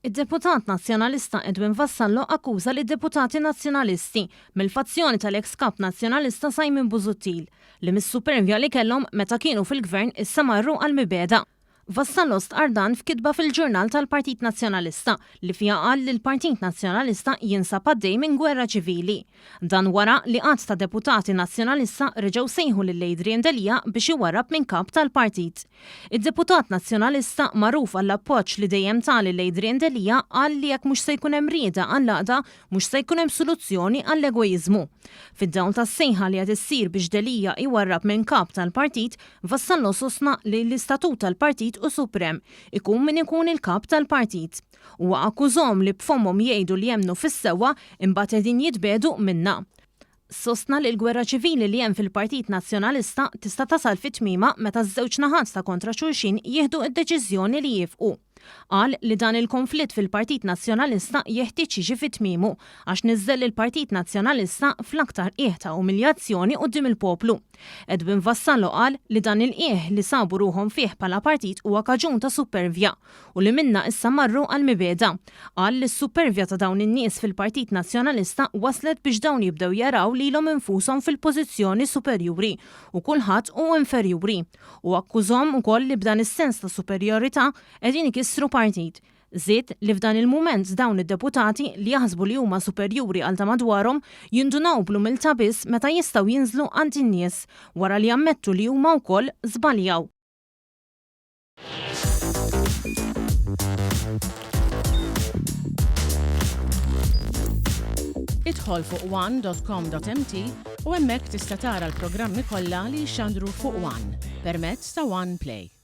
Id-deputat Nazzjonalista Edwin Vassallo akkuża lid-deputati Nazzjonalisti mill-fazzjoni tal-eks Kap Nazzjonalista Simon Busuttil li mis-supervja li kellhom meta kienu fil-Gvern issa marru għall-mibegħda. Vassallo stqarr dan f'kitba fil-ġurnal tal-Partit Nazzjonalista li fiha qal li l-Partit Nazzjonalista jinsab għaddej minn gwerra ċivili. Dan wara li għadd ta' deputati Nazzjonalista reġgħu sejħu lil Adrian Delia biex iwarrab minn kap tal-partit. Id-deputat Nazzjonalista, magħruf għall-appoġġ li dejjem ta lil Adrian Delia, qal li jekk mhux se jkun hemm rieda għall-għaqda, mhux se jkun hemm soluzzjoni għall-egoiżmu. Fid-dawl tas-sejħa li qed issir biex Delia jwarrab minn kap tal-partit, Vassallo sostna li l-istatut tal-partit hu suprem, ikun min ikun il-kap tal-partit. Huwa akkużahom li b'fommhom jgħidu li jemmnu fis-sewwa imbagħad qegħdin jitbiegħdu minnha. Sostna li l-gwerra ċivili li hemm fil-Partit Nazzjonalista tista' tasal fi tmiemha meta ż-żewġ naħat ta' kontra xulxin jieħdu d-deċiżjoni li jiefqu. Qal li dan il-konflitt fil-Partit Nazzjonalista jeħtieġ jiġi fi tmiemu għax niżżel lill-Partit Nazzjonalista fl-aktar qiegħ ta' umiljazzjoni quddiem il-poplu. Edwin Vassallo qal li dan il-qiegħ li sabu ruħhom fih bħala partit huwa kaġun ta' suppervja u li minnha issa marru għall-mibegħda. Qal li s-suppervja ta' dawn in-nies fil-Partit Nazzjonalista wasslet biex dawn jibdew jaraw lilhom infushom fil-pożizzjoni superjuri u kulħadd hu inferjuri. Hu akkużhom ukoll li b'dan is-sens ta' superjorità qegħdin ikissru partit. Żied li f'dan il-mument dawn id-deputati, li jaħsbu li huma superjuri għal ta' madwarhom, jindunaw bl-umiltà biss meta jistgħu jinżlu għand in-nies, wara li jammettu li huma wkoll żbaljaw. Idħol fuq one.com.mt u hemmhekk tista' tara l-programmi kollha li jixxandru fuq One permezz ta' One Play.